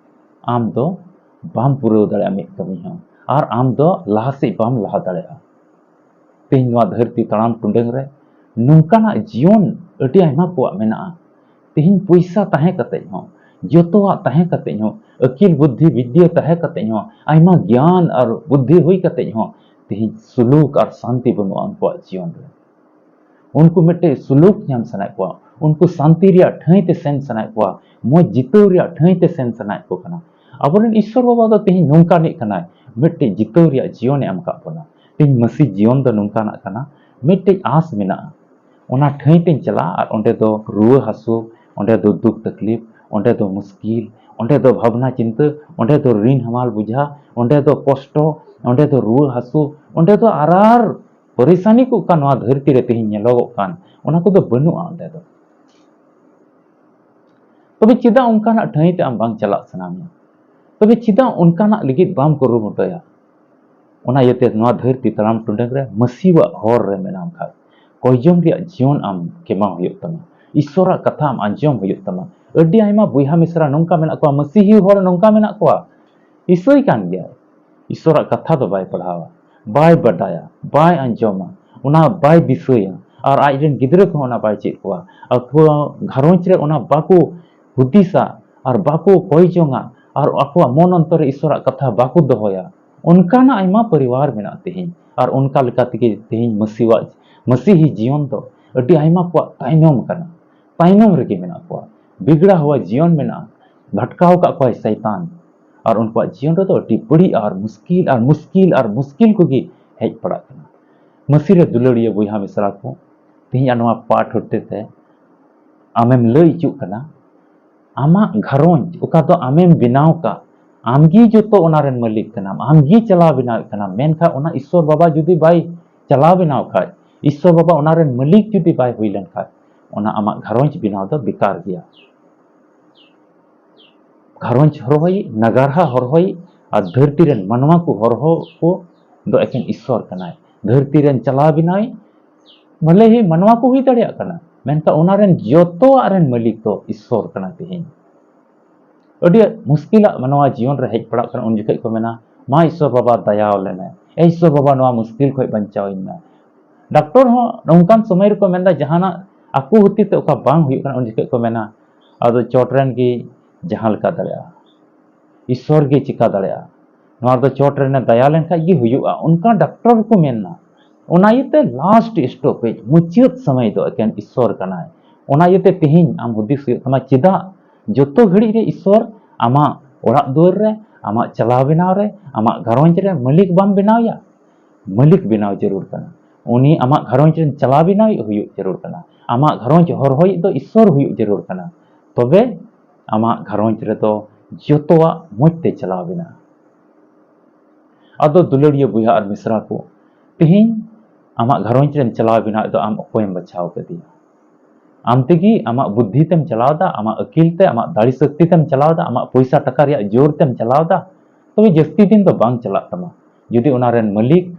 ᱟᱢ ᱫᱚ ᱵᱟᱢ ᱯᱩᱨᱟᱹᱣ ᱫᱟᱲᱮᱭᱟᱜᱼᱟ ᱢᱤᱫ ᱠᱟᱹᱢᱤ ᱦᱚᱸ, ᱟᱨ ᱟᱢ ᱫᱚ ᱞᱟᱦᱟ ᱥᱮᱫ ᱵᱟᱢ ᱞᱟᱦᱟ ᱫᱟᱲᱮᱭᱟᱜᱼᱟ᱾ ᱛᱮᱦᱮᱧ ᱱᱚᱣᱟ ᱫᱷᱟᱹᱨᱛᱤ ᱛᱟᱲᱟᱢ ᱴᱩᱰᱟᱹᱝ ᱨᱮ ᱱᱚᱝᱠᱟᱱᱟᱜ ᱡᱤᱭᱚᱱ ᱟᱹᱰᱤ ᱟᱭᱢᱟ ᱠᱚᱣᱟᱜ ᱢᱮᱱᱟᱜᱼᱟ᱾ ᱛᱮᱦᱮᱧ ᱯᱚᱭᱥᱟ ᱛᱟᱦᱮᱸ ᱠᱟᱛᱮ ᱦᱚᱸ, ᱡᱚᱛᱚᱣᱟᱜ ᱛᱟᱦᱮᱸ ᱠᱟᱛᱮ ᱦᱚᱸ, ᱟᱹᱠᱤᱞ ᱵᱩᱫᱽᱫᱷᱤ ᱵᱤᱫᱽᱭᱟᱹ ᱛᱟᱦᱮᱸ ᱠᱟᱛᱮ ᱦᱚᱸ, ᱟᱭᱢᱟ ᱜᱮᱭᱟᱱ ᱟᱨ ᱵᱩᱫᱽᱫᱷᱤ ᱦᱩᱭ ᱠᱟᱛᱮ ᱦᱚᱸ, ᱛᱮᱦᱮᱧ ᱥᱩᱞᱩᱠ ᱟᱨ ᱥᱟᱱᱛᱤ ᱵᱟᱹᱱᱩᱜᱼᱟ ᱩᱱᱠᱩᱣᱟᱜ ᱡᱤᱭᱚᱱ ᱨᱮ᱾ ᱩᱱᱠᱩ ᱢᱤᱫᱴᱮᱡ ᱥᱩᱞᱩᱠ ᱧᱟᱢ ᱥᱟᱱᱟᱭᱮᱫ ᱠᱚᱣᱟ, ᱩᱱᱠᱩ ᱥᱟᱱᱛᱤ ᱨᱮᱭᱟᱜ ᱴᱷᱟᱹᱭ ᱛᱮ ᱥᱮᱱ ᱥᱟᱱᱟᱭᱮᱫ ᱠᱚᱣᱟ, ᱢᱚᱡᱽ ᱡᱤᱛᱟᱹᱣ ᱨᱮᱭᱟᱜ ᱴᱷᱟᱹᱭ ᱛᱮ ᱥᱮᱱ ᱥᱟᱱᱟᱭᱮᱫ ᱠᱚ ᱠᱟᱱᱟ᱾ ᱟᱵᱚᱨᱮᱱ ᱤᱥᱥᱚᱨ ᱵᱟᱵᱟ ᱫᱚ ᱛᱮᱦᱮᱧ ᱱᱚᱝᱠᱟᱱᱤᱡ ᱠᱟᱱᱟᱭ, ᱢᱤᱫᱴᱮᱡ ᱡᱤᱛᱟᱹᱣ ᱨᱮᱭᱟᱜ ᱡᱤᱭᱚᱱᱮ ᱮᱢ ᱟᱠᱟᱫ ᱵᱚᱱᱟ᱾ ᱛᱮᱦᱮᱧ ᱢᱟᱹᱥᱤ ᱡᱤᱭᱚᱱ ᱫᱚ ᱱᱚᱝᱠᱟᱱᱟᱜ ᱠᱟᱱᱟ, ᱢᱤᱫᱴᱮᱡ ᱟᱸᱥ ᱢᱮᱱᱟᱜᱼᱟ, ᱚᱱᱟ ᱴᱷᱟᱹᱭ ᱛᱮᱧ ᱪᱟᱞᱟᱜᱼᱟ ᱟᱨ ᱚᱸᱰᱮ ᱫᱚ ᱨᱩᱣᱟᱹ ᱦᱟᱹᱥᱩ, ᱚᱸᱰᱮ ᱫᱚ ᱫᱩᱠ ᱛᱟᱠᱞᱤᱯ, ᱚᱸᱰᱮ ᱫᱚ ᱢᱩᱥᱠᱤᱞ, ᱚᱸᱰᱮ ᱫᱚ ᱵᱷᱟᱵᱽᱱᱟ ᱪᱤᱱᱛᱟᱹ, ᱚᱸᱰᱮ ᱫᱚ ᱨᱤᱱ ᱦᱟᱢᱟᱞ ᱵᱩᱡᱷᱟ, ᱚᱸᱰᱮ ᱫᱚ ᱠᱚᱥᱴᱚ, ᱚᱸᱰᱮ ᱫᱚ ᱨᱩᱣᱟᱹ ᱦᱟᱹᱥᱩ, ᱚᱸᱰᱮ ᱫᱚ ᱟᱨᱟᱨ ᱯᱟᱹᱨᱤᱥᱟᱱᱤ ᱠᱚ ᱚᱠᱟ ᱱᱚᱣᱟ ᱫᱷᱟᱹᱨᱛᱤ ᱨᱮ ᱛᱮᱦᱮᱧ ᱧᱮᱞᱚᱜᱚᱜ ᱠᱟᱱ, ᱚᱱᱟ ᱠᱚᱫᱚ ᱵᱟᱹᱱᱩᱜᱼᱟ ᱚᱸᱰᱮ ᱫᱚ᱾ ᱛᱚᱵᱮ ᱪᱮᱫᱟᱜ ᱚᱱᱠᱟᱱᱟᱜ ᱴᱷᱟᱹᱭ ᱛᱮ ᱟᱢ ᱵᱟᱝ ᱪᱟᱞᱟᱜ ᱥᱟᱱᱟ ᱢᱮᱭᱟ? ᱛᱚᱵᱮ ᱪᱮᱫᱟᱜ ᱚᱱᱠᱟᱱᱟᱜ ᱞᱟᱹᱜᱤᱫ ᱵᱟᱢ ᱠᱩᱨᱩᱢᱩᱴᱩᱭᱟ? ᱚᱱᱟ ᱤᱭᱟᱹᱛᱮ ᱱᱚᱣᱟ ᱫᱷᱟᱹᱨᱛᱤ ᱛᱟᱲᱟᱢ ᱴᱩᱰᱟᱹᱝ ᱨᱮ ᱢᱟᱹᱥᱤᱣᱟᱜ ᱦᱚᱨ ᱨᱮ ᱢᱮᱱᱟᱢ ᱠᱷᱟᱱ, ᱠᱚᱭᱡᱚᱢ ᱨᱮᱭᱟᱜ ᱡᱤᱭᱚᱱ ᱟᱢ ᱠᱮᱢᱟᱣ ᱦᱩᱭᱩᱜ ᱛᱟᱢᱟ᱾ ᱤᱥᱥᱚᱨᱟᱜ ᱠᱟᱛᱷᱟ ᱟᱢ ᱟᱸᱡᱚᱢ ᱦᱩᱭᱩᱜ ᱛᱟᱢᱟ᱾ ᱟᱹᱰᱤ ᱟᱭᱢᱟ ᱵᱚᱭᱦᱟ ᱢᱤᱥᱨᱟ ᱱᱚᱝᱠᱟ ᱢᱮᱱᱟᱜ ᱠᱚᱣᱟ, ᱢᱟᱹᱥᱤᱦᱤ ᱦᱚᱲ ᱱᱚᱝᱠᱟ ᱢᱮᱱᱟᱜ ᱠᱚᱣᱟ, ᱤᱥᱟᱹᱭ ᱠᱟᱱ ᱜᱮᱭᱟᱭ, ᱤᱥᱥᱚᱨᱟᱜ ᱠᱟᱛᱷᱟ ᱫᱚ ᱵᱟᱭ ᱯᱟᱲᱦᱟᱣᱟ, ᱵᱟᱭ ᱵᱟᱰᱟᱭᱟ, ᱵᱟᱭ ᱟᱸᱡᱚᱢᱟ, ᱚᱱᱟ ᱵᱟᱭ ᱫᱤᱥᱟᱹᱭᱟ᱾ ᱟᱨ ᱟᱡ ᱨᱮᱱ ᱜᱤᱫᱽᱨᱟᱹ ᱠᱚᱦᱚᱸ ᱚᱱᱟ ᱵᱟᱭ ᱪᱮᱫ ᱠᱚᱣᱟ᱾ ᱟᱠᱚ ᱜᱷᱟᱨᱚᱸᱡᱽ ᱨᱮ ᱚᱱᱟ ᱵᱟᱠᱚ ᱦᱩᱫᱤᱥᱟ ᱟᱨ ᱵᱟᱠᱚ ᱠᱚᱭ ᱡᱚᱝᱟ ᱟᱨ ᱟᱠᱚᱣᱟᱜ ᱢᱚᱱ ᱚᱱᱛᱚᱨ ᱨᱮ ᱤᱥᱥᱚᱨᱟᱜ ᱠᱟᱛᱷᱟ ᱵᱟᱠᱚ ᱫᱚᱦᱚᱭᱟ᱾ ᱚᱱᱠᱟᱱᱟᱜ ᱟᱭᱢᱟ ᱯᱚᱨᱤᱵᱟᱨ ᱢᱮᱱᱟᱜᱼᱟ ᱛᱮᱦᱮᱧ᱾ ᱟᱨ ᱚᱱᱠᱟ ᱞᱮᱠᱟ ᱛᱮᱜᱮ ᱛᱮᱦᱮᱧ ᱢᱟᱹᱥᱤᱣᱟᱜ, ᱢᱟᱹᱥᱤᱦᱤ ᱡᱤᱭᱚᱱ ᱫᱚ ᱟᱹᱰᱤ ᱟᱭᱢᱟ ᱠᱚᱣᱟᱜ ᱛᱟᱭᱱᱚᱢ ᱠᱟᱱᱟ, ᱛᱟᱭᱱᱚᱢ ᱨᱮᱜᱮ ᱢᱮᱱᱟᱜ ᱠᱚᱣᱟ᱾ ᱵᱤᱜᱽᱲᱟ ᱦᱩᱣᱟ ᱡᱤᱭᱚᱱ ᱢᱮᱱᱟᱜᱼᱟ, ᱵᱷᱟᱴᱠᱟᱣ ᱟᱠᱟᱫ ᱠᱚᱣᱟᱭ ᱥᱟᱭᱛᱟᱱ᱾ ᱟᱨ ᱩᱱᱠᱩᱣᱟᱜ ᱡᱤᱭᱚᱱ ᱨᱮᱫᱚ ᱟᱹᱰᱤ ᱵᱟᱹᱲᱤᱡ ᱟᱨ ᱢᱩᱥᱠᱤᱞ ᱟᱨ ᱢᱩᱥᱠᱤᱞ ᱟᱨ ᱢᱩᱥᱠᱤᱞ ᱠᱚᱜᱮ ᱦᱮᱡ ᱯᱟᱲᱟᱜ ᱠᱟᱱᱟ᱾ ᱢᱟᱹᱥᱤ ᱨᱮ ᱫᱩᱞᱟᱹᱲᱤᱭᱟᱹ ᱵᱚᱭᱦᱟ ᱢᱤᱥᱨᱟ ᱠᱚ, ᱛᱮᱦᱮᱧ ᱟᱨ ᱱᱚᱣᱟ ᱯᱟᱴ ᱦᱚᱛᱮ ᱛᱮ ᱟᱢᱮᱢ ᱞᱟᱹᱭ ᱦᱚᱪᱚᱜ ᱠᱟᱱᱟ, ᱟᱢᱟᱜ ᱜᱷᱟᱨᱚᱸᱡᱽ ᱚᱠᱟ ᱫᱚ ᱟᱢᱮᱢ ᱵᱮᱱᱟᱣ ᱠᱟᱜ, ᱟᱢᱜᱮ ᱡᱚᱛᱚ ᱚᱱᱟ ᱨᱮᱱ ᱢᱟᱹᱞᱤᱠ ᱠᱟᱱᱟᱢ, ᱟᱢᱜᱮ ᱪᱟᱞᱟᱣ ᱵᱮᱱᱟᱣᱮᱫ ᱠᱟᱱᱟᱢ, ᱢᱮᱱᱠᱷᱟᱱ ᱚᱱᱟ ᱤᱥᱥᱚᱨ ᱵᱟᱵᱟ ᱡᱩᱫᱤ ᱵᱟᱭ ᱪᱟᱞᱟᱣ ᱵᱮᱱᱟᱣ ᱠᱷᱟᱡ, ᱤᱥᱥᱚᱨ ᱵᱟᱵᱟ ᱚᱱᱟ ᱨᱮᱱ ᱢᱟᱹᱞᱤᱠ ᱡᱩᱫᱤ ᱵᱟᱭ ᱦᱩᱭ ᱞᱮᱱ ᱠᱷᱟᱡ, ᱚᱱᱟ ᱟᱢᱟᱜ ᱜᱷᱟᱨᱚᱸᱡᱽ ᱵᱮᱱᱟᱣ ᱫᱚ ᱵᱮᱠᱟᱨ ᱜᱮᱭᱟ᱾ ᱜᱷᱟᱨᱚᱸᱡᱽ ᱦᱚᱨᱦᱚᱭᱤᱡ, ᱱᱟᱜᱟᱨᱦᱟ ᱦᱚᱨᱦᱚᱭᱤᱡ ᱟᱨ ᱫᱷᱟᱹᱨᱛᱤ ᱨᱮᱱ ᱢᱟᱱᱣᱟ ᱠᱚ ᱦᱚᱨᱦᱚ ᱠᱚ ᱫᱚ ᱮᱠᱮᱱ ᱤᱥᱥᱚᱨ ᱠᱟᱱᱟᱭ᱾ ᱫᱷᱟᱹᱨᱛᱤ ᱨᱮᱱ ᱪᱟᱞᱟᱣ ᱵᱮᱱᱟᱣᱤᱡ ᱵᱷᱟᱞᱮ ᱦᱤ ᱢᱟᱱᱣᱟ ᱠᱚ ᱦᱩᱭ ᱫᱟᱲᱮᱭᱟᱜ ᱠᱟᱱᱟ, ᱢᱮᱱᱠᱷᱟᱱ ᱚᱱᱟ ᱨᱮᱱ ᱡᱚᱛᱚᱣᱟᱜ ᱨᱮᱱ ᱢᱟᱹᱞᱤᱠ ᱫᱚ ᱤᱥᱥᱚᱨ ᱠᱟᱱᱟ᱾ ᱛᱮᱦᱮᱧ ᱟᱹᱰᱤ ᱢᱩᱥᱠᱤᱞᱟᱜ ᱢᱟᱱᱣᱟ ᱡᱤᱭᱚᱱ ᱨᱮ ᱦᱮᱡ ᱯᱟᱲᱟᱜ ᱠᱟᱱᱟ, ᱩᱱ ᱡᱚᱠᱷᱮᱡ ᱠᱚ ᱢᱮᱱᱟ, "ᱢᱟ ᱤᱥᱥᱚᱨ ᱵᱟᱵᱟ ᱫᱟᱭᱟ ᱟᱞᱮ ᱢᱮ, ᱮ ᱤᱥᱥᱚᱨ ᱵᱟᱵᱟ ᱱᱚᱣᱟ ᱢᱩᱥᱠᱤᱞ ᱠᱷᱚᱡ ᱵᱟᱧᱪᱟᱣ ᱤᱧ ᱢᱮ᱾" ᱰᱟᱠᱛᱚᱨ ᱦᱚᱸ ᱱᱚᱝᱠᱟᱱ ᱥᱚᱢᱚᱭ ᱨᱮᱠᱚ ᱢᱮᱱᱫᱟ, ᱡᱟᱦᱟᱱᱟᱜ ᱟᱠᱚ ᱦᱚᱛᱮ ᱛᱮ ᱚᱠᱟ ᱵᱟᱝ ᱦᱩᱭᱩᱜ ᱠᱟᱱᱟ, ᱩᱱ ᱡᱚᱠᱷᱮᱡ ᱠᱚ ᱢᱮᱱᱟ, "ᱟᱫᱚ ᱪᱚᱴ ᱨᱮᱱ ᱜᱮ ᱡᱟᱦᱟᱸ ᱞᱮᱠᱟ ᱫᱟᱲᱮᱭᱟᱜᱼᱟ, ᱤᱥᱥᱚᱨ ᱜᱮ ᱪᱤᱠᱟ ᱫᱟᱲᱮᱭᱟᱜᱼᱟ, ᱱᱚᱣᱟ ᱫᱚ ᱪᱚᱴ ᱨᱮᱱᱮ ᱫᱟᱭᱟ ᱞᱮᱱᱠᱷᱟᱡ ᱜᱮ ᱦᱩᱭᱩᱜᱼᱟ", ᱚᱱᱠᱟ ᱰᱟᱠᱛᱚᱨ ᱠᱚ ᱢᱮᱱᱟ᱾ ᱚᱱᱟ ᱤᱭᱟᱹᱛᱮ last stoppage, ᱢᱩᱪᱟᱹᱫ ᱥᱚᱢᱚᱭ ᱫᱚ ᱮᱠᱮᱱ ᱤᱥᱥᱚᱨ ᱠᱟᱱᱟᱭ᱾ ᱚᱱᱟ ᱤᱭᱟᱹᱛᱮ ᱛᱮᱦᱮᱧ ᱟᱢ ᱦᱩᱫᱤᱥ ᱦᱩᱭᱩᱜ ᱛᱟᱢᱟ, ᱪᱮᱫᱟᱜ ᱡᱚᱛᱚ ᱜᱷᱟᱹᱲᱤᱡ ᱨᱮ ᱤᱥᱥᱚᱨ ᱟᱢᱟᱜ ᱚᱲᱟᱜ ᱫᱩᱣᱟᱹᱨ ᱨᱮ, ᱟᱢᱟᱜ ᱪᱟᱞᱟᱣ ᱵᱮᱱᱟᱣ ᱨᱮ, ᱟᱢᱟᱜ ᱜᱷᱟᱨᱚᱸᱡᱽ ᱨᱮ ᱢᱟᱹᱞᱤᱠ ᱵᱟᱢ ᱵᱮᱱᱟᱣᱮᱭᱟ? ᱢᱟᱹᱞᱤᱠ ᱵᱮᱱᱟᱣ ᱡᱟᱹᱨᱩᱲ ᱠᱟᱱᱟ᱾ ᱩᱱᱤ ᱟᱢᱟᱜ ᱜᱷᱟᱨᱚᱸᱡᱽ ᱨᱮᱱ ᱪᱟᱞᱟᱣ ᱵᱮᱱᱟᱣᱤᱡ ᱦᱩᱭᱩᱜ ᱡᱟᱹᱨᱩᱲ ᱠᱟᱱᱟ᱾ ᱟᱢᱟᱜ ᱜᱷᱟᱨᱚᱸᱡᱽ ᱦᱚᱨᱦᱚᱭᱤᱡ ᱫᱚ ᱤᱥᱥᱚᱨ ᱦᱩᱭᱩᱜ ᱡᱟᱹᱨᱩᱲ ᱠᱟᱱᱟ᱾ ᱛᱚᱵᱮ ᱟᱢᱟᱜ ᱜᱷᱟᱨᱚᱸᱡᱽ ᱨᱮᱫᱚ ᱡᱚᱛᱚᱣᱟᱜ ᱢᱚᱡᱽ ᱛᱮ ᱪᱟᱞᱟᱣ ᱵᱮᱱᱟᱜᱼᱟ᱾ ᱟᱫᱚ ᱫᱩᱞᱟᱹᱲᱤᱭᱟᱹ ᱵᱚᱭᱦᱟ ᱟᱨ ᱢᱤᱥᱨᱟ ᱠᱚ, ᱛᱮᱦᱮᱧ ᱟᱢᱟᱜ ᱜᱷᱟᱨᱚᱸᱡᱽ ᱨᱮᱱ ᱪᱟᱞᱟᱣ ᱵᱮᱱᱟᱣᱤᱡ ᱫᱚ ᱟᱢ ᱚᱠᱚᱭᱮᱢ ᱵᱟᱪᱷᱟᱣ ᱠᱟᱫᱮᱭᱟ? ᱟᱢ ᱛᱮᱜᱮ ᱟᱢᱟᱜ ᱵᱩᱫᱽᱫᱷᱤ ᱛᱮᱢ ᱪᱟᱞᱟᱣ ᱮᱫᱟ, ᱟᱢᱟᱜ ᱟᱹᱠᱤᱞ ᱛᱮ, ᱟᱢᱟᱜ ᱫᱟᱲᱮ ᱥᱚᱠᱛᱤ ᱛᱮᱢ ᱪᱟᱞᱟᱣ ᱮᱫᱟ, ᱟᱢᱟᱜ ᱯᱚᱭᱥᱟ ᱴᱟᱠᱟ ᱨᱮᱭᱟᱜ ᱡᱳᱨ ᱛᱮᱢ ᱪᱟᱞᱟᱣ ᱮᱫᱟ, ᱛᱚᱵᱮ ᱡᱟᱹᱥᱛᱤ ᱫᱤᱱ ᱫᱚ ᱵᱟᱝ ᱪᱟᱞᱟᱜ ᱛᱟᱢᱟ᱾ ᱡᱩᱫᱤ ᱚᱱᱟ ᱨᱮᱱ ᱢᱟᱹᱞᱤᱠ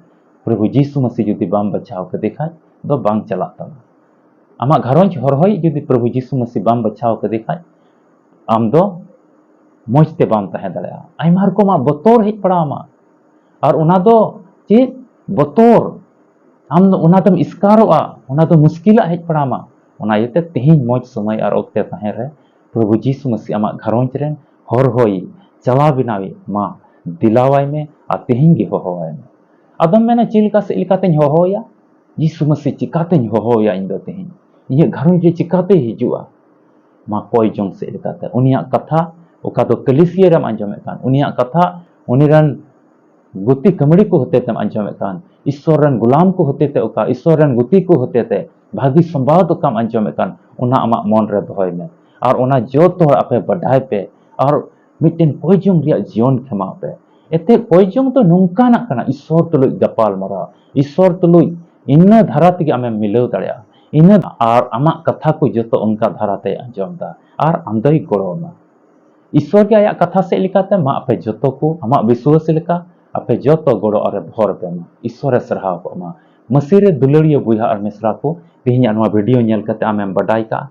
ᱯᱨᱚᱵᱷᱩ ᱡᱤᱥᱩ ᱢᱟᱹᱥᱤ ᱡᱩᱫᱤ ᱵᱟᱢ ᱵᱟᱪᱷᱟᱣ ᱠᱟᱫᱮ ᱠᱷᱟᱡ ᱫᱚ ᱵᱟᱝ ᱪᱟᱞᱟᱜ ᱛᱟᱢᱟ᱾ ᱟᱢᱟᱜ ᱜᱷᱟᱨᱚᱸᱡᱽ ᱦᱚᱨᱦᱚᱭᱤᱡ ᱡᱩᱫᱤ ᱯᱨᱚᱵᱷᱩ ᱡᱤᱥᱩ ᱢᱟᱹᱥᱤ ᱵᱟᱢ ᱵᱟᱪᱷᱟᱣ ᱠᱟᱫᱮ ᱠᱷᱟᱡ, ᱟᱢ ᱫᱚ ᱢᱚᱡᱽ ᱛᱮ ᱵᱟᱢ ᱛᱟᱦᱮᱸ ᱫᱟᱲᱮᱭᱟᱜᱼᱟ᱾ ᱟᱭᱢᱟ ᱨᱚᱠᱚᱢᱟᱜ ᱵᱚᱛᱚᱨ ᱦᱮᱡ ᱯᱟᱲᱟᱣ ᱟᱢᱟ᱾ ᱟᱨ ᱚᱱᱟ ᱫᱚ ᱪᱮᱫ ᱵᱚᱛᱚᱨ? ᱟᱢ ᱫᱚ ᱚᱱᱟ ᱫᱚᱢ ᱤᱥᱠᱟᱨᱚᱜᱼᱟ, ᱚᱱᱟ ᱫᱚ ᱢᱩᱥᱠᱤᱞᱟᱜ ᱦᱮᱡ ᱯᱟᱲᱟᱣ ᱟᱢᱟ᱾ ᱚᱱᱟ ᱤᱭᱟᱹᱛᱮ ᱛᱮᱦᱮᱧ ᱢᱚᱡᱽ ᱥᱚᱢᱚᱭ ᱟᱨ ᱚᱠᱛᱮ ᱛᱟᱦᱮᱸ ᱨᱮ ᱯᱨᱚᱵᱷᱩ ᱡᱤᱥᱩ ᱢᱟᱹᱥᱤ ᱟᱢᱟᱜ ᱜᱷᱟᱨᱚᱸᱡᱽ ᱨᱮᱱ ᱦᱚᱨᱦᱚᱭᱤᱡ, ᱪᱟᱞᱟᱣ ᱵᱮᱱᱟᱣᱤᱡ ᱢᱟ ᱫᱮᱞᱟᱣᱟᱭ ᱢᱮ ᱟᱨ ᱛᱮᱦᱮᱧ ᱜᱮ ᱦᱚᱦᱚᱣᱟᱭ ᱢᱮ᱾ ᱟᱫᱚᱢ ᱢᱮᱱᱟ, ᱪᱮᱫ ᱞᱮᱠᱟ ᱥᱮᱫ ᱞᱮᱠᱟᱛᱮᱧ ᱦᱚᱦᱚᱣᱟᱭᱟ? ᱡᱤᱥᱩ ᱢᱟᱹᱥᱤ ᱪᱤᱠᱟᱛᱮᱧ ᱦᱚᱦᱚᱣᱟᱭᱟ ᱤᱧ ᱫᱚ ᱛᱮᱦᱮᱧ? ᱤᱧᱟᱹᱜ ᱜᱷᱟᱨᱚᱸᱡᱽ ᱨᱮ ᱪᱤᱠᱟᱛᱮᱭ ᱦᱤᱡᱩᱜᱼᱟ? ᱢᱟ ᱠᱚᱭ ᱡᱚᱝ ᱥᱮᱫ ᱞᱮᱠᱟᱛᱮ ᱩᱱᱤᱭᱟᱜ ᱠᱟᱛᱷᱟ, ᱚᱠᱟ ᱫᱚ ᱠᱟᱹᱞᱤᱥᱤᱭᱟᱹ ᱨᱮᱢ ᱟᱸᱡᱚᱢᱮᱫ ᱠᱟᱱ, ᱩᱱᱤᱭᱟᱜ ᱠᱟᱛᱷᱟ, ᱩᱱᱤ ᱨᱮᱱ ᱜᱩᱛᱤ ᱠᱟᱹᱢᱲᱤ ᱠᱚ ᱦᱚᱛᱮ ᱛᱮᱢ ᱟᱸᱡᱚᱢᱮᱫ ᱠᱟᱱ, ᱤᱥᱥᱚᱨ ᱨᱮᱱ ᱜᱩᱞᱟᱢ ᱠᱚ ᱦᱚᱛᱮ ᱛᱮ ᱚᱠᱟ, ᱤᱥᱥᱚᱨ ᱨᱮᱱ ᱜᱩᱛᱤ ᱠᱚ ᱦᱚᱛᱮ ᱛᱮ ᱵᱷᱟᱹᱜᱤ ᱥᱚᱢᱵᱟᱫ ᱚᱠᱟᱢ ᱟᱸᱡᱚᱢᱮᱫ ᱠᱟᱱ, ᱚᱱᱟ ᱟᱢᱟᱜ ᱢᱚᱱ ᱨᱮ ᱫᱚᱦᱚᱭ ᱢᱮ᱾ ᱟᱨ ᱚᱱᱟ ᱡᱚᱛᱚ ᱦᱚᱲ ᱟᱯᱮ ᱵᱟᱰᱟᱭ ᱯᱮ, ᱟᱨ ᱢᱤᱫᱴᱮᱱ ᱠᱚᱭ ᱡᱚᱝ ᱨᱮᱭᱟᱜ ᱡᱤᱭᱚᱱ ᱠᱷᱮᱢᱟᱣ ᱯᱮ᱾ ᱮᱱᱛᱮ ᱠᱚᱭ ᱡᱚᱝ ᱫᱚ ᱱᱚᱝᱠᱟᱱᱟᱜ ᱠᱟᱱᱟ, ᱤᱥᱥᱚᱨ ᱛᱩᱞᱩᱡ ᱜᱟᱯᱟᱞ ᱢᱟᱨᱟᱣ, ᱤᱥᱥᱚᱨ ᱛᱩᱞᱩᱡ ᱤᱱᱟᱹ ᱫᱷᱟᱨᱟ ᱛᱮᱜᱮ ᱟᱢᱮᱢ ᱢᱤᱞᱟᱹᱣ ᱫᱟᱲᱮᱭᱟᱜᱼᱟ᱾ ᱤᱱᱟᱹ ᱟᱨ ᱟᱢᱟᱜ ᱠᱟᱛᱷᱟ ᱠᱚ ᱡᱚᱛᱚ ᱚᱱᱠᱟ ᱫᱷᱟᱨᱟ ᱛᱮᱭ ᱟᱸᱡᱚᱢ ᱮᱫᱟ ᱟᱨ ᱟᱢ ᱫᱚᱭ ᱜᱚᱲᱚ ᱟᱢᱟ᱾ ᱤᱥᱥᱚᱨ ᱜᱮ ᱟᱭᱟᱜ ᱠᱟᱛᱷᱟ ᱥᱮᱫ ᱞᱮᱠᱟᱛᱮ ᱢᱟ ᱟᱯᱮ ᱡᱚᱛᱚ ᱠᱚ ᱟᱢᱟᱜ ᱵᱤᱥᱣᱟᱹᱥ ᱞᱮᱠᱟ ᱟᱯᱮ ᱡᱚᱛᱚ ᱜᱚᱲᱚ ᱟᱨᱮ ᱵᱷᱚᱨ ᱯᱮ ᱢᱟ᱾ ᱤᱥᱥᱚᱨᱮ ᱥᱟᱨᱦᱟᱣ ᱠᱚᱜ ᱢᱟ᱾ ᱢᱟᱹᱥᱤ ᱨᱮ ᱫᱩᱞᱟᱹᱲᱤᱭᱟᱹ ᱵᱚᱭᱦᱟ ᱟᱨ ᱢᱤᱥᱨᱟ ᱠᱚ, ᱛᱮᱦᱮᱧᱟᱜ ᱱᱚᱣᱟ ᱵᱷᱤᱰᱤᱭᱳ ᱧᱮᱞ ᱠᱟᱛᱮ ᱟᱢᱮᱢ ᱵᱟᱰᱟᱭ ᱠᱟᱜᱼᱟ,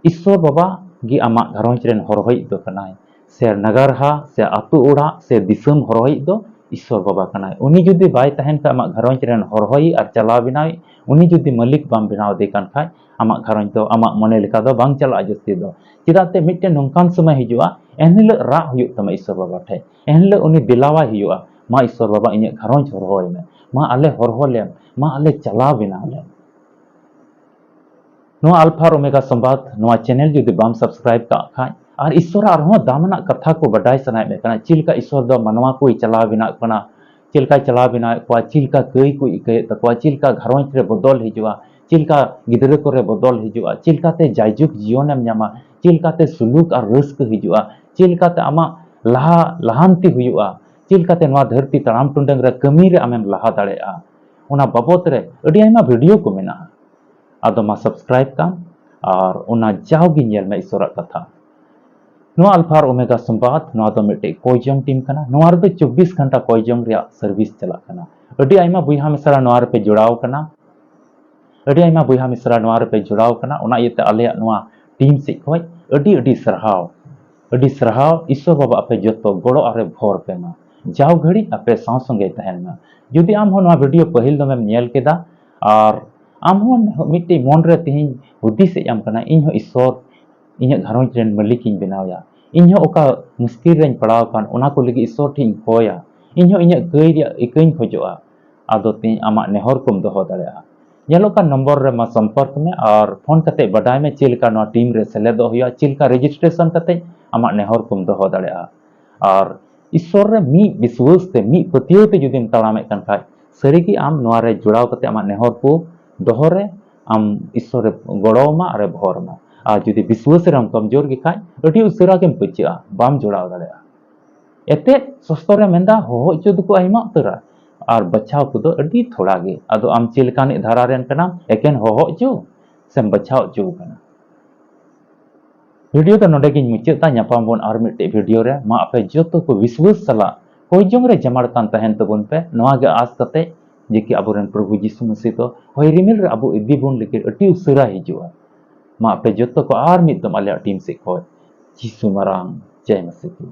ᱤᱥᱥᱚᱨ ᱵᱟᱵᱟ ᱜᱮ ᱟᱢᱟᱜ ᱜᱷᱟᱨᱚᱸᱡᱽ ᱨᱮᱱ ᱦᱚᱨᱦᱚᱭᱤᱡ ᱫᱚ ᱠᱟᱱᱟᱭ, ᱥᱮ ᱱᱟᱜᱟᱨᱦᱟ, ᱥᱮ ᱟᱹᱛᱩ ᱚᱲᱟᱜ, ᱥᱮ ᱫᱤᱥᱚᱢ ᱦᱚᱨᱦᱚᱭᱤᱡ ᱫᱚ ᱤᱥᱥᱚᱨ ᱵᱟᱵᱟ ᱠᱟᱱᱟᱭ᱾ ᱩᱱᱤ ᱡᱩᱫᱤ ᱵᱟᱭ ᱛᱟᱦᱮᱱ ᱠᱷᱟᱡ, ᱟᱢᱟᱜ ᱜᱷᱟᱨᱚᱸᱡᱽ ᱨᱮᱱ ᱦᱚᱨᱦᱚᱭᱤᱡ ᱟᱨ ᱪᱟᱞᱟᱣ ᱵᱮᱱᱟᱣᱤᱡ, ᱩᱱᱤ ᱡᱩᱫᱤ ᱢᱟᱹᱞᱤᱠ ᱵᱟᱢ ᱵᱮᱱᱟᱣ ᱫᱮ ᱠᱟᱱ ᱠᱷᱟᱡ, ᱟᱢᱟᱜ ᱜᱷᱟᱨᱚᱸᱡᱽ ᱫᱚ ᱟᱢᱟᱜ ᱢᱚᱱᱮ ᱞᱮᱠᱟ ᱫᱚ ᱵᱟᱝ ᱪᱟᱞᱟᱜᱼᱟ ᱡᱟᱹᱥᱛᱤ ᱫᱚ᱾ ᱪᱮᱫᱟᱜ ᱛᱮ ᱢᱤᱫᱴᱮᱱ ᱱᱚᱝᱠᱟᱱ ᱥᱚᱢᱚᱭ ᱦᱤᱡᱩᱜᱼᱟ, ᱮᱱᱦᱤᱞᱳᱜ ᱨᱟᱜ ᱦᱩᱭᱩᱜ ᱛᱟᱢᱟ ᱤᱥᱥᱚᱨ ᱵᱟᱵᱟ ᱴᱷᱮᱡ, ᱮᱱᱦᱤᱞᱳᱜ ᱩᱱᱤ ᱫᱮᱞᱟᱣᱟᱭ ᱦᱩᱭᱩᱜᱼᱟ, ᱢᱟ ᱤᱥᱥᱚᱨ ᱵᱟᱵᱟ ᱤᱧᱟᱹᱜ ᱜᱷᱟᱨᱚᱸᱡᱽ ᱦᱚᱨᱦᱚᱭ ᱢᱮ, ᱢᱟ ᱟᱞᱮ ᱦᱚᱨᱦᱚ ᱞᱮᱢ, ᱢᱟ ᱟᱞᱮ ᱪᱟᱞᱟᱣ ᱵᱮᱱᱟᱣ ᱞᱮ᱾ ᱱᱚᱣᱟ ᱟᱞᱯᱷᱟ ᱟᱨ ᱳᱢᱮᱜᱟ ᱥᱚᱢᱵᱟᱫ, ᱱᱚᱣᱟ ᱪᱮᱱᱮᱞ ᱡᱩᱫᱤ ᱵᱟᱢ ᱥᱟᱵᱥᱠᱨᱟᱭᱤᱵ ᱠᱟᱜ ᱠᱷᱟᱡ, ᱟᱨ ᱤᱥᱥᱚᱨᱟᱜ ᱟᱨᱦᱚᱸ ᱫᱟᱢᱟᱱᱟᱜ ᱠᱟᱛᱷᱟ ᱠᱚ ᱵᱟᱰᱟᱭ ᱥᱟᱱᱟᱭᱮᱫ ᱢᱮ ᱠᱟᱱᱟ, ᱪᱮᱫ ᱞᱮᱠᱟ ᱤᱥᱥᱚᱨ ᱫᱚ ᱢᱟᱱᱣᱟ ᱠᱚᱭ ᱪᱟᱞᱟᱣ ᱵᱮᱱᱟᱣᱮᱫ ᱠᱟᱱᱟ, ᱪᱮᱫ ᱞᱮᱠᱟᱭ ᱪᱟᱞᱟᱣ ᱵᱮᱱᱟᱣᱮᱫ ᱠᱚᱣᱟ, ᱪᱮᱫ ᱞᱮᱠᱟ ᱠᱟᱹᱭ ᱠᱚ ᱟᱹᱭᱠᱟᱹᱣᱮᱫ ᱛᱟᱠᱚᱣᱟ, ᱪᱮᱫ ᱞᱮᱠᱟ ᱜᱷᱟᱨᱚᱸᱡᱽ ᱨᱮ ᱵᱚᱫᱚᱞ ᱦᱤᱡᱩᱜᱼᱟ, ᱪᱮᱫ ᱞᱮᱠᱟ ᱜᱤᱫᱽᱨᱟᱹ ᱠᱚᱨᱮ ᱵᱚᱫᱚᱞ ᱦᱤᱡᱩᱜᱼᱟ, ᱪᱮᱫ ᱞᱮᱠᱟᱛᱮ ᱡᱟᱭᱡᱩᱜᱽ ᱡᱤᱭᱚᱱᱮᱢ ᱧᱟᱢᱟ, ᱪᱮᱫ ᱞᱮᱠᱟᱛᱮ ᱥᱩᱞᱩᱠ ᱟᱨ ᱨᱟᱹᱥᱠᱟᱹ ᱦᱤᱡᱩᱜᱼᱟ, ᱪᱮᱫ ᱞᱮᱠᱟᱛᱮ ᱟᱢᱟᱜ ᱞᱟᱦᱟ, ᱞᱟᱦᱟᱱᱛᱤ ᱦᱩᱭᱩᱜᱼᱟ, ᱪᱮᱫ ᱞᱮᱠᱟᱛᱮ ᱱᱚᱣᱟ ᱫᱷᱟᱹᱨᱛᱤ ᱛᱟᱲᱟᱢ ᱴᱩᱰᱟᱹᱝ ᱨᱮ ᱠᱟᱹᱢᱤ ᱨᱮ ᱟᱢᱮᱢ ᱞᱟᱦᱟ ᱫᱟᱲᱮᱭᱟᱜᱼᱟ, ᱚᱱᱟ ᱵᱟᱵᱚᱛ ᱨᱮ ᱟᱹᱰᱤ ᱟᱭᱢᱟ ᱵᱷᱤᱰᱤᱭᱳ ᱠᱚ ᱢᱮᱱᱟᱜᱼᱟ᱾ ᱟᱫᱚ ᱢᱟ ᱥᱟᱵᱥᱠᱨᱟᱭᱤᱵ ᱛᱟᱢ ᱟᱨ ᱚᱱᱟ ᱡᱟᱣᱜᱮ ᱧᱮᱞ ᱢᱮ ᱤᱥᱥᱚᱨᱟᱜ ᱠᱟᱛᱷᱟ᱾ ᱱᱚᱣᱟ ᱟᱞᱯᱷᱟ ᱟᱨ ᱳᱢᱮᱜᱟ ᱥᱚᱢᱵᱟᱫ, ᱱᱚᱣᱟ ᱫᱚ ᱢᱤᱫᱴᱮᱡ ᱠᱚᱭ ᱡᱚᱝ ᱴᱤᱢ ᱠᱟᱱᱟ᱾ ᱱᱚᱣᱟ ᱨᱮᱫᱚ ᱪᱚᱵᱵᱤᱥ ᱜᱷᱚᱱᱴᱟ ᱠᱚᱭ ᱡᱚᱝ ᱨᱮᱭᱟᱜ ᱥᱟᱨᱵᱷᱤᱥ ᱪᱟᱞᱟᱜ ᱠᱟᱱᱟ᱾ ᱟᱹᱰᱤ ᱟᱭᱢᱟ ᱵᱚᱭᱦᱟ ᱢᱤᱥᱨᱟ ᱱᱚᱣᱟ ᱨᱮᱯᱮ ᱡᱚᱲᱟᱣ ᱠᱟᱱᱟ᱾ ᱟᱹᱰᱤ ᱟᱭᱢᱟ ᱵᱚᱭᱦᱟ ᱢᱤᱥᱨᱟ ᱱᱚᱣᱟ ᱨᱮᱯᱮ ᱡᱚᱲᱟᱣ ᱠᱟᱱᱟ᱾ ᱚᱱᱟ ᱤᱭᱟᱹᱛᱮ ᱟᱞᱮᱭᱟᱜ ᱱᱚᱣᱟ ᱴᱤᱢ ᱥᱮᱫ ᱠᱷᱚᱱ ᱟᱹᱰᱤ ᱟᱹᱰᱤ ᱥᱟᱨᱦᱟᱣ᱾ ᱟᱹᱰᱤ ᱥᱟᱨᱦᱟᱣ᱾ ᱤᱥᱥᱚᱨ ᱵᱟᱵᱟ ᱟᱯᱮ ᱡᱚᱛᱚ ᱜᱚᱲᱚ ᱟᱨᱮ ᱵᱷᱚᱨ ᱯᱮ ᱢᱟ᱾ ᱡᱟᱣ ᱜᱷᱟᱹᱲᱤᱡ ᱟᱯᱮ ᱥᱟᱶ ᱥᱚᱸᱜᱮ ᱛᱟᱦᱮᱱ ᱢᱟ᱾ ᱡᱩᱫᱤ ᱟᱢ ᱦᱚᱸ ᱱᱚᱣᱟ ᱵᱷᱤᱰᱤᱭᱳ ᱯᱟᱹᱦᱤᱞ ᱫᱚᱢᱮᱢ ᱧᱮᱞ ᱠᱮᱫᱟ ᱟᱨ ᱟᱢ ᱦᱚᱸ ᱢᱤᱫᱴᱮᱡ ᱢᱚᱱ ᱨᱮ ᱛᱮᱦᱮᱧ ᱦᱩᱫᱤᱥ ᱦᱮᱡ ᱟᱢ ᱠᱟᱱᱟ, ᱤᱧ ᱦᱚᱸ ᱤᱥᱥᱚᱨ ᱤᱧᱟᱹᱜ ᱜᱷᱟᱨᱚᱸᱡᱽ ᱨᱮᱱ ᱢᱟᱹᱞᱤᱠ ᱤᱧ ᱵᱮᱱᱟᱣ ᱮᱭᱟ, ᱤᱧ ᱦᱚᱸ ᱚᱠᱟ ᱢᱩᱥᱠᱤᱞ ᱨᱮᱧ ᱯᱟᱲᱟᱣ ᱟᱠᱟᱱ ᱚᱱᱟ ᱠᱚ ᱞᱟᱹᱜᱤᱫ ᱤᱥᱥᱚᱨ ᱴᱷᱮᱱ ᱤᱧ ᱠᱚᱭᱟ, ᱤᱧ ᱦᱚᱸ ᱤᱧᱟᱹᱜ ᱠᱟᱹᱭ ᱨᱮᱭᱟᱜ ᱤᱠᱟᱹᱧ ᱠᱷᱚᱡᱚᱜᱼᱟ᱾ ᱟᱫᱚ ᱛᱤᱧ ᱟᱢᱟᱜ ᱱᱮᱦᱚᱨ ᱠᱚᱢ ᱫᱚᱦᱚ ᱫᱟᱲᱮᱭᱟᱜᱼᱟ᱾ ᱧᱮᱞᱚᱜ ᱠᱟᱱ ᱱᱚᱢᱵᱚᱨ ᱨᱮ ᱢᱟ ᱥᱚᱢᱯᱚᱨᱠ ᱢᱮ ᱟᱨ ᱯᱷᱳᱱ ᱠᱟᱛᱮ ᱵᱟᱰᱟᱭ ᱢᱮ ᱪᱮᱫ ᱞᱮᱠᱟ ᱱᱚᱣᱟ ᱴᱤᱢ ᱨᱮ ᱥᱮᱞᱮᱫᱚᱜ ᱦᱩᱭᱩᱜᱼᱟ, ᱪᱮᱫ ᱞᱮᱠᱟ ᱨᱮᱡᱤᱥᱴᱨᱮᱥᱚᱱ ᱠᱟᱛᱮ ᱟᱢᱟᱜ ᱱᱮᱦᱚᱨ ᱠᱚᱢ ᱫᱚᱦᱚ ᱫᱟᱲᱮᱭᱟᱜᱼᱟ᱾ ᱟᱨ ᱤᱥᱥᱚᱨ ᱨᱮ ᱢᱤᱫ ᱵᱤᱥᱣᱟᱹᱥ ᱛᱮ, ᱢᱤᱫ ᱯᱟᱹᱛᱭᱟᱹᱣ ᱛᱮ ᱡᱩᱫᱤᱢ ᱛᱟᱲᱟᱢᱮᱫ ᱠᱟᱱ ᱠᱷᱟᱡ, ᱥᱟᱹᱨᱤᱜᱮ ᱟᱢ ᱱᱚᱣᱟ ᱨᱮ ᱡᱚᱲᱟᱣ ᱠᱟᱛᱮ ᱟᱢᱟᱜ ᱱᱮᱦᱚᱨ ᱠᱚ ᱫᱚᱦᱚ ᱨᱮ ᱟᱢ ᱤᱥᱥᱚᱨ ᱮ ᱜᱚᱲᱚ ᱟᱢᱟ ᱟᱨ ᱮ ᱵᱷᱚᱨ ᱟᱢᱟ᱾ ᱟᱨ ᱡᱩᱫᱤ ᱵᱤᱥᱣᱟᱹᱥ ᱨᱮᱢ ᱠᱚᱢᱡᱳᱨ ᱜᱮ ᱠᱷᱟᱡ, ᱟᱹᱰᱤ ᱩᱥᱟᱹᱨᱟ ᱜᱮᱢ ᱯᱟᱹᱪᱟᱹᱜᱼᱟ, ᱵᱟᱢ ᱡᱚᱲᱟᱣ ᱫᱟᱲᱮᱭᱟᱜᱼᱟ᱾ ᱮᱛᱮᱫ ᱥᱚᱥᱛᱚᱨ ᱮ ᱢᱮᱱᱫᱟ, ᱦᱚᱦᱚ ᱦᱚᱪᱚ ᱫᱚᱠᱚ ᱟᱭᱢᱟ ᱩᱛᱟᱹᱨᱟ, ᱟᱨ ᱵᱟᱪᱷᱟᱣ ᱠᱚᱫᱚ ᱟᱹᱰᱤ ᱛᱷᱚᱲᱟ ᱜᱮ᱾ ᱟᱫᱚ ᱟᱢ ᱪᱮᱫ ᱞᱮᱠᱟᱱᱤᱡ ᱫᱷᱟᱨᱟ ᱨᱮᱱ ᱠᱟᱱᱟᱢ, ᱮᱠᱮᱱ ᱦᱚᱦᱚ ᱦᱚᱪᱚ ᱥᱮᱢ ᱵᱟᱪᱷᱟᱣ ᱦᱚᱪᱚ ᱠᱟᱱᱟ? ᱵᱷᱤᱰᱤᱭᱳ ᱫᱚ ᱱᱚᱰᱮ ᱜᱤᱧ ᱢᱩᱪᱟᱹᱫ ᱫᱟ᱾ ᱧᱟᱯᱟᱢ ᱵᱚᱱ ᱟᱨ ᱢᱤᱫᱴᱮᱡ ᱵᱷᱤᱰᱤᱭᱳ ᱨᱮ᱾ ᱢᱟ ᱟᱯᱮ ᱡᱚᱛᱚ ᱠᱚ ᱵᱤᱥᱣᱟᱹᱥ ᱥᱟᱞᱟᱜ ᱠᱚᱭ ᱡᱚᱝ ᱨᱮ ᱡᱟᱢᱟᱲ ᱠᱟᱱ ᱛᱟᱦᱮᱱ ᱛᱟᱵᱚᱱ ᱯᱮ, ᱱᱚᱣᱟ ᱜᱮ ᱟᱸᱥ ᱠᱟᱛᱮ ᱡᱮ ᱠᱤ ᱟᱵᱚᱨᱮᱱ ᱯᱨᱚᱵᱷᱩ ᱡᱤᱥᱩ ᱢᱟᱹᱥᱤ ᱫᱚ ᱦᱚᱭ ᱨᱤᱢᱤᱞ ᱨᱮ ᱟᱵᱚ ᱤᱫᱤ ᱵᱚᱱ ᱞᱟᱹᱜᱤᱫ ᱟᱹᱰᱤ ᱩᱥᱟᱹᱨᱟ ᱦᱤᱡᱩᱜᱼᱟ᱾ ᱢᱟ ᱟᱯᱮ ᱡᱚᱛᱚ ᱠᱚ ᱟᱨ ᱢᱤᱫ ᱫᱚᱢ ᱟᱞᱮᱭᱟᱜ ᱴᱤᱢ ᱥᱮᱫ ᱠᱷᱚᱡ ᱡᱤᱥᱩ ᱢᱟᱨᱟᱝ ᱡᱟᱭ ᱢᱟᱹᱥᱤ ᱠᱤ᱾